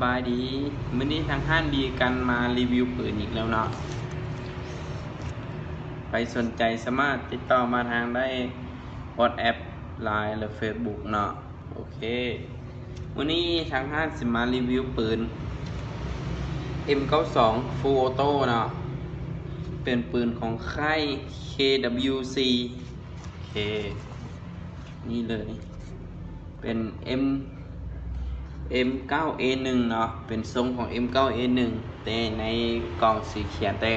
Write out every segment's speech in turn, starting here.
ສະບາຍດີ ມື້ນີ້ທາງຮ້ານບີກັນມາຣີວິວປືນອີກແລ້ວເນາະ. ໃຜສົນໃຈສາມາດຕິດຕໍ່ມາທາງໄດ້ WhatsApp, Line ແລະ Facebook ເນາະ. ໂອເຄ ມື້ນີ້ທາງຮ້ານຊິມາຣີວິວປືນ ເອັມ ເກົ້າສອງ Full Auto ເນາະ, ເປັນປືນຂອງຄ້າຍ ເຄ ດັບເບິນຢູ ຊີ. ໂອເຄ ນີ້ເລີຍ ເປັນ M M ເກົ້າ A ໜຶ່ງ ເນາະ, ເປັນຊົງຂອງ M ເກົ້າ A ໜຶ່ງ ແຕ່ໃນກ່ອງຊິຂຽນແຕ່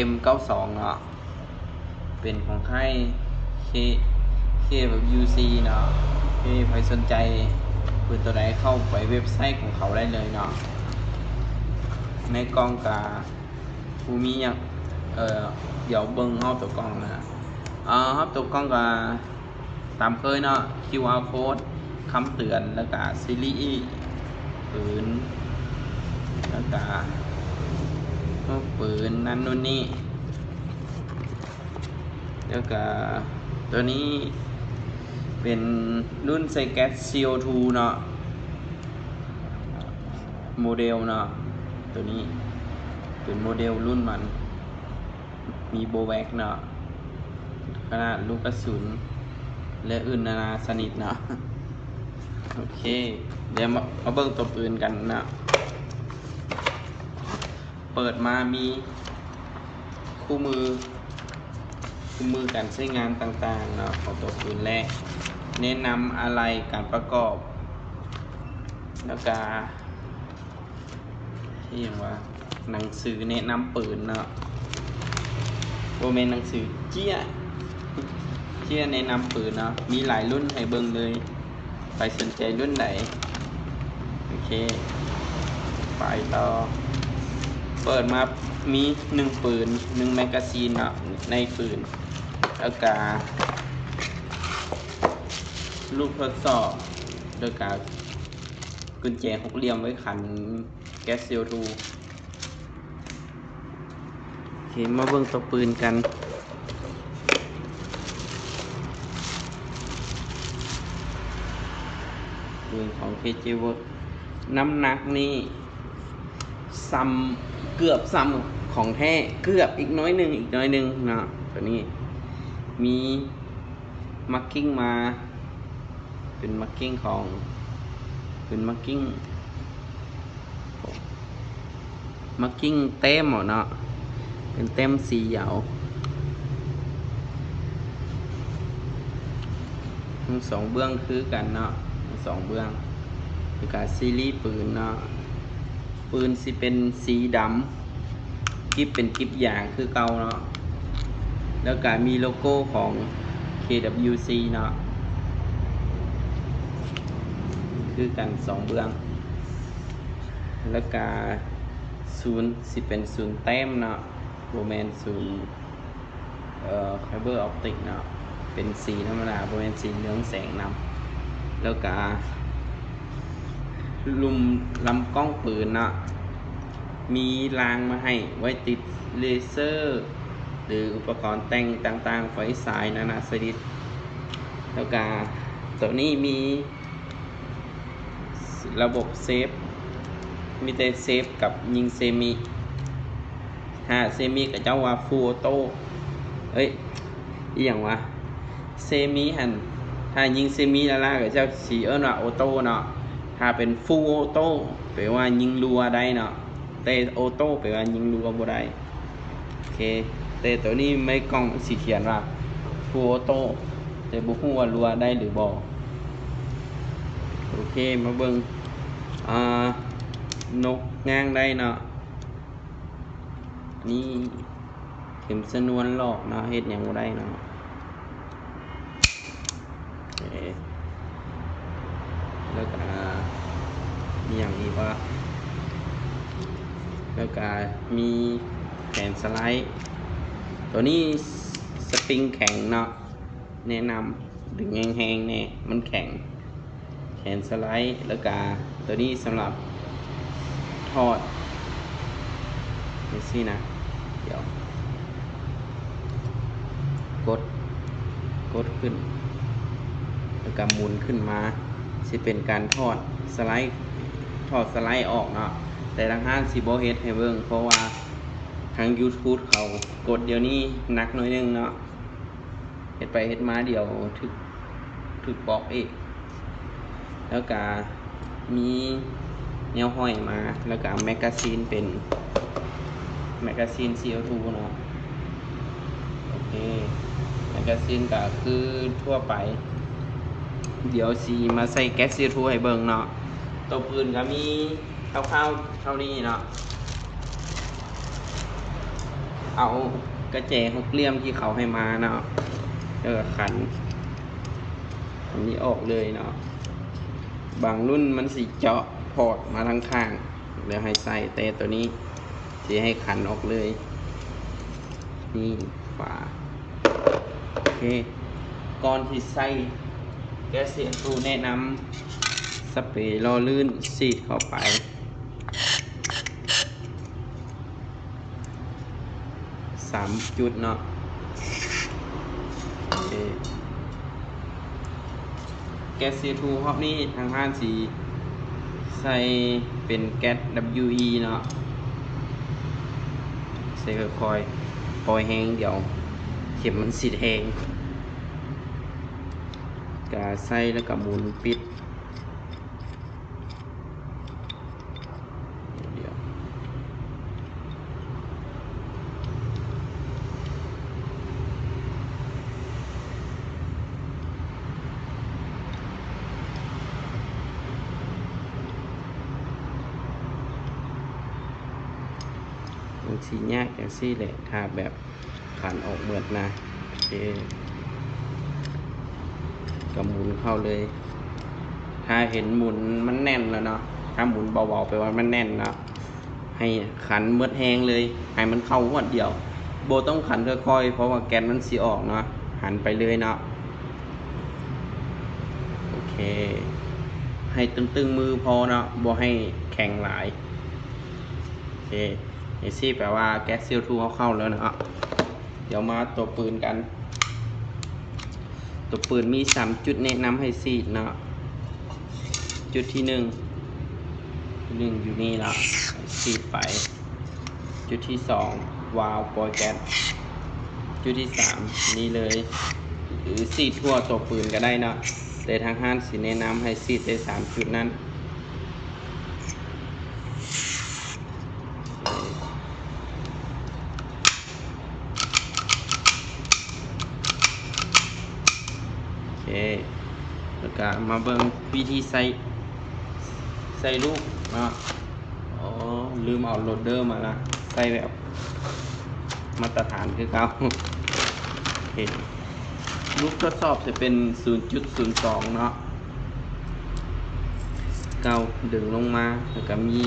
M ເກົ້າສອງ ເນາະ, ເປັນຂອງຄ້າຍ K K ແບບ U C ເນາະ. ໂອເຄ ໃຜສົນໃຈປືນໂຕໃດ ເຂົ້າໄປເວັບໄຊຂອງເຂົາໄດ້ເລີຍເນາະ. ໃນກ່ອງກະບໍ່ມີຫຍັງ ເອີ ດຽວເບິ່ງຮອບໂຕກ່ອງນະ. ອາ ຮອບໂຕກ່ອງກະ ຕາມເຄີຍເນາະ ຄິວອາໂຄດ ຄຳເຕືອນ ແລ້ວກະຊີຣີປືນ ແລ້ວກະຮູບປືນນັ້ນນູ້ນນີ້ ແລ້ວກະໂຕນີ້ເປັນລຸ້ນໃສ່ແກັສ ຊີໂອທູ ເນາະ ໂມເດວເນາະ. ໂຕນີ້ເປັນໂມເດວລຸ້ນມັນ ມີໂບແວັກເນາະ ຂະໜາດລູກກະສຸນ ແລະ ອື່ນນານາຊະນິດເນາະ. ໂອເຄ ດຽວມາ ມາເບິ່ງຕົວປືນກັນເນາະ. ເປີດມາມີຄູ່ມື ຄູ່ມືການໃຊ້ງານຕ່າງໆເນາະ ຂອງຕົວປືນ ແລະ ແນະນຳອາໄຫຼ່ການປະກອບ ແລ້ວກະ ອີ່ຫຍັງວະ ໜັງສືແນະນຳປືນເນາະ ບໍ່ແມ່ນໜັງສື ເຈ້ຍ ເຈ້ຍແນະນຳປືນເນາະ. ມີຫຼາຍລຸ້ນໃຫ້ເບິ່ງເລີຍ ໃຜສົນໃຈລຸ້ນໃດ. ໂອເຄ ໄປຕໍ່ ເປີດມາມີໜຶ່ງປືນ ໜຶ່ງແມກກາຊີນເນາະ ໃນປືນ ແລ້ວກະລູກທົດສອບ ແລ້ວກະ ກຸນແຈຫົກຫຼ່ຽມໄວ້ຂັນແກັສ ຊີໂອທູ. ໂອເຄ ມາເບິ່ງຕົວປືນກັນ ປືນຂອງ ເຄ ເຈ ເວີກ ນ້ຳໜັກນີ້ສ່ຳ ເກືອບສ່ຳຂອງແທ້ ເກືອບ ອີກໜ້ອຍໜຶ່ງ ອີກໜ້ອຍໜຶ່ງເນາະ. ໂຕນີ້ມີ ມາກກິ້ງມາ ເປັນມາກກິ້ງຂອງ ເປັນມາກກິ້ງ ມາກກິ້ງແຕ້ມເອົາເນາະ ເປັນແຕ້ມສີເອົາ ທັງສອງເບື້ອງຄືກັນເນາະ ທັງສອງເບື້ອງ. ແລ້ວກະຊີຣີປືນເນາະ ປືນຊິເປັນສີດຳ ກິບເປັນກິບຢາງຄືເກົ່າເນາະ ແລ້ວກະມີໂລໂກ້ຂອງ ເຄ ດັບເບິນຢູ ຊີ ເນາະ ຄືກັນສອງເບື້ອງ. ແລ້ວກະສູນຊິເປັນສູນແຕ້ມເນາະ ບໍ່ແມ່ນສູນ ເອີ ໄຟເບີອອບຕິກເນາະ ເປັນສີທຳມະດາ ບໍ່ແມ່ນສີເຮືອງແສງນຳ. ແລ້ວກະລຸ່ມລຳກ້ອງປືນເນາະ ມີລາງມາໃຫ້ໄວ້ຕິດເລເຊີ ຫຼື ອຸປະກອນແຕ່ງຕ່າງໆ ໄຟສາຍນານາຊະນິດ. ແລ້ວກະໂຕນີ້ມີ ລະບົບເຊຟ ມີແຕ່ເຊຟກັບຍິງເຊມິ ຖ້າເຊມິເຂົາເຈົ້າວ່າຟູລອອໂຕ້ ເອີຍ ອີ່ຫຍັງວະ ເຊມິຫັ້ນ ຖ້າຍິງເຊມິລ້າໆ ເຂົາເຈົ້າຊິເອີ້ນວ່າອອໂຕ້ເນາະ. ຖ້າເປັນຟູລອອໂຕ້ ແປວ່າຍິງລົວໄດ້ເນາະ ແຕ່ອອໂຕ້ແປວ່າຍິງລົວບໍ່ໄດ້. ໂອເຄ ແຕ່ໂຕນີ້ໃນກ່ອງມັນຊິຂຽນວ່າຟູລອອໂຕ້ ແຕ່ບໍ່ຮູ້ວ່າລົວໄດ້ຫຼືບໍ່. ໂອເຄ ມາເບິ່ງ ອ່າ ນົກງາງໄດ້ເນາະ ນີ້ເຂັມຊະນວນຫຼອກເນາະ ເຮັດຫຍັງບໍ່ໄດ້ເນາະ. ໂອເຄ ແລ້ວກະມີຫຍັງອີກວະ? ແລ້ວກະມີແຂນສະໄລ ໂຕນີ້ສະປຣິງແຂງເນາະ ແນະນຳດຶງແຮງໆແນ່ ມັນແຂງ. ແຂນສະໄລ ແລ້ວກະໂຕນີ້ສຳລັບຖອດ ຈັ່ງຊີ້ນະ ດຽວ ກົດ ກົດຂຶ້ນ ແລ້ວກະໝູນຂຶ້ນມາ ຊິເປັນການຖອດສະໄລ ຖອດສະໄລອອກເນາະ, ແຕ່ທາງຮ້ານຊິບໍ່ເຮັດໃຫ້ເບິ່ງ ເພາະວ່າທາງ YouTube ເຂົາກົດດຽວນີ້ໜັກໜ້ອຍໜຶ່ງເນາະ, ເຮັດໄປເຮັດມາດຽວຖືກ ຖືກບລັອກອີກ. ແລ້ວກະມີແນວຫ້ອຍມາ ແລ້ວກະແມັກກາຊີນເປັນແມັກກາຊີນ ຊີໂອທູ ເນາະ. ໂອເຄ ແມັກກາຊີນກະຄືທົ່ວໄປ. ດຽວຊິມາໃສ່ແກັສ ຊີໂອທູ ໃຫ້ເບິ່ງເນາະ. ໂຕປືນກະມີ ຄ່າວໆເທົ່ານີ້ເນາະ. ເອົາກະແຈຫົກຫຼ່ຽມທີ່ເຂົາໃຫ້ມາເນາະ ແລ້ວກະຂັນອັນນີ້ອອກເລີຍເນາະ. ບາງລຸ້ນມັນຊິເຈາະພອດມາທາງຂ້າງ ແລ້ວໃຫ້ໃສ່, ແຕ່ໂຕນີ້ຊິໃຫ້ຂັນອອກເລີຍ. ນີ້ຝາ. ໂອເຄ ກ່ອນທີ່ໃສ່ແກັສ ຊີໂອທູ ແນະນຳສະເປລໍລື່ນສີດເຂົ້າໄປ ສາມຈຸດເນາະ. ໂອເຄ ແກັສ ຊີໂອທູ ຮອບນີ້ທາງຮ້ານຊິໃສ່ເປັນແກັສ ດັບເບິນຢູອີ ເນາະ. ໃສ່ຄ່ອຍໆ ບໍ່ແຮງ ດຽວເຂັມມັນຊິແທງ. ກະໃສ່ແລ້ວກະໝູນປິດ. ມັນຊິຍາກຈັ່ງຊີ້ແຫຼະ ຖ້າແບບ ຂັນອອກໝົດນະ. ໂອເຄ ກະໝູນເຂົ້າເລີຍ. ຖ້າເຫັນໝູນມັນແໜ້ນແລ້ວເນາະ, ຖ້າໝູນເບົາໆ ແປວ່າມັນແໜ້ນເນາະ. ໃຫ້ຂັນໝົດແຮງເລີຍ ໃຫ້ມັນເຂົ້າຮວດດຽວ, ບໍ່ຕ້ອງຂັນຄ່ອຍໆ ເພາະວ່າແກັສມັນຊິອອກເນາະ. ຫັນໄປເລີຍເນາະ. ໂອເຄ ໃຫ້ຕຶງໆມືພໍເນາະ, ບໍ່ໃຫ້ແຂງຫຼາຍ. ໂອເຄ ນີ້ຊິແປວ່າແກັສ ຊີໂອທູ ເຮົາເຂົ້າແລ້ວເນາະ. ດຽວມາຕົວປືນກັນ. ຕົວປືນມີສາມຈຸດແນະນຳໃຫ້ສີດເນາະ. ຈຸດທີໜຶ່ງ ໜຶ່ງຢູ່ນີ້ເນາະ, ສີດໄປ. ຈຸດທີສອງ ວາວປ່ອຍແກັສ. ຈຸດທີສາມ ນີ້ເລີຍ ຫຼືສີດທົ່ວຕົວປືນກະໄດ້ເນາະ, ແຕ່ທາງຮ້ານຊິແນະນຳໃຫ້ສີດແຕ່ສາມຈຸດນັ້ນ. ໂອເຄ ແລ້ວກະມາເບິ່ງວິທີໃສ່ ໃສ່ລູກເນາະ. ອໍ ລືມເອົາໂລດເດີມາລະ, ໃສ່ແບບມາດຕະຖານຄືເກົ່າ. ໂອເຄ ລູກທົດສອບຈະເປັນສູນຈຸດສູນສອງເນາະ. ເກົ້າ ດຶງລົງມາ ແລ້ວກະມີ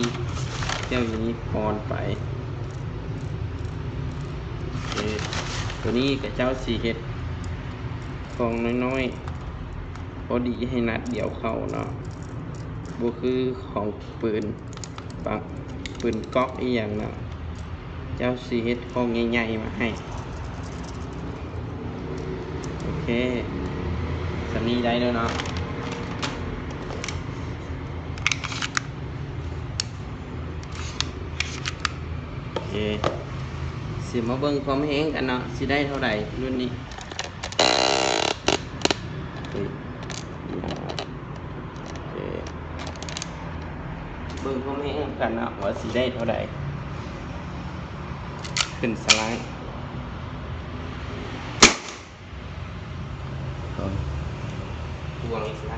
ແກ້ວຢູ່ນີ້ປ່ອນໄປ. ໂອເຄ ໂຕນີ້ຂະເຈົ້າຊິເຮັດຂອງນ້ອຍໆ ພໍດີໃຫ້ນັດດຽວເຂົ້າເນາະ, ບໍ່ຄືຂອງປືນ ປະ ປືນກ໊ອກອີ່ຫຍັງເນາະ. ເຈົ້າຊິເຮັດຂອງໃຫຍ່ໆມາໃຫ້. ໂອເຄ ສ່ຳນີ້ໄດ້ແລ້ວເນາະ. ໂອເຄ ຊິມາເບິ່ງຄວາມແຮງກັນເນາະ, ຊິໄດ້ເທົ່າໃດລຸ້ນນີ້. ໂອເຄ ເບິ່ງຄວາມແຮງນຳກັນເນາະ ວ່າຊິໄດ້ເທົ່າໃດ. ຂຶ້ນສະໄລ ພວງອີກສະໄລ.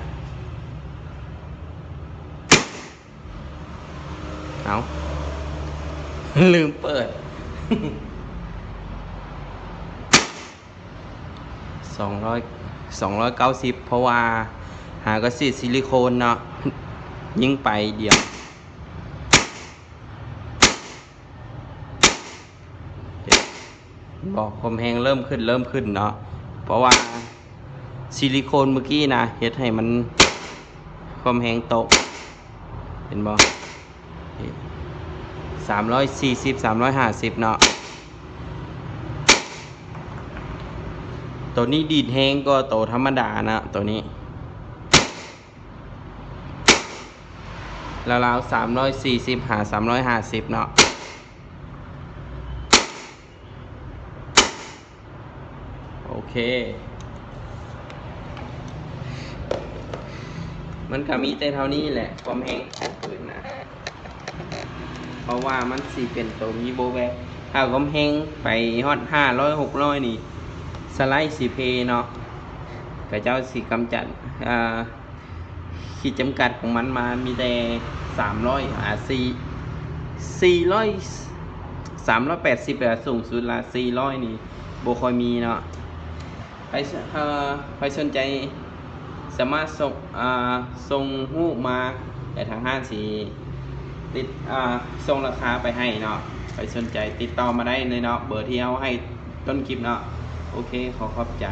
ເອົ້າ ລືມເປີດ. ສອງຮ້ອຍ ສອງຮ້ອຍເກົ້າສິບ ເພາະວ່າຫາກໍສີດຊິລິໂຄນເນາະ, ຍິງໄປດຽວ ເຫັນບໍ່ ຄວາມແຮງເລີ່ມຂຶ້ນ ເລີ່ມຂຶ້ນເນາະ, ເພາະວ່າຊິລິໂຄນມື້ກີ້ນະ ເຮັດໃຫ້ມັນ ຄວາມແຮງຕົກ ເຫັນບໍ່. ນີ້ ສາມຮ້ອຍສີ່ສິບ ສາມຮ້ອຍຫ້າສິບເນາະ. ໂຕນີ້ດີດແຮງກວ່າໂຕທຳມະດານະ ໂຕນີ້. ລາວໆ ສາມຮ້ອຍສີ່ສິບຫາສາມຮ້ອຍຫ້າສິບເນາະ. ໂອເຄ ມັນກະມີແຕ່ເທົ່ານີ້ແຫຼະ ຄວາມແຮງຂອງປືນນະ ເພາະວ່າມັນຊິເປັນໂຕມີໂບແບັກ. ຖ້າຄວາມແຮງໄປຮອດຫ້າຮ້ອຍຫົກຮ້ອຍນີ້ ສະໄລຊິເພເນາະ ເຂົາເຈົ້າຊິກຳຈັດ ເອີ ຂີດຈຳກັດຂອງມັນມາມີແຕ່ສາມຮ້ອຍ ອາ ສີ່ ສີ່ຮ້ອຍ ສາມຮ້ອຍແປດສິບ ແລ້ວສູງສຸດລະສີ່ຮ້ອຍນີ້ບໍ່ຄ່ອຍມີເນາະ. ໃຜ ເອີ ໃຜສົນໃຈສາມາດສົ່ງ ເອີ ສົ່ງຮູບມາ ແລະທາງຮ້ານຊິຕິດ ເອີ ສົ່ງລາຄາໄປໃຫ້ເນາະ. ໃຜສົນໃຈຕິດຕໍ່ມາໄດ້ເລີຍເນາະ ເບີທີ່ເຮົາໃຫ້ຕົ້ນຄລິບເນາະ. ໂອເຄ ຂໍຂອບໃຈ.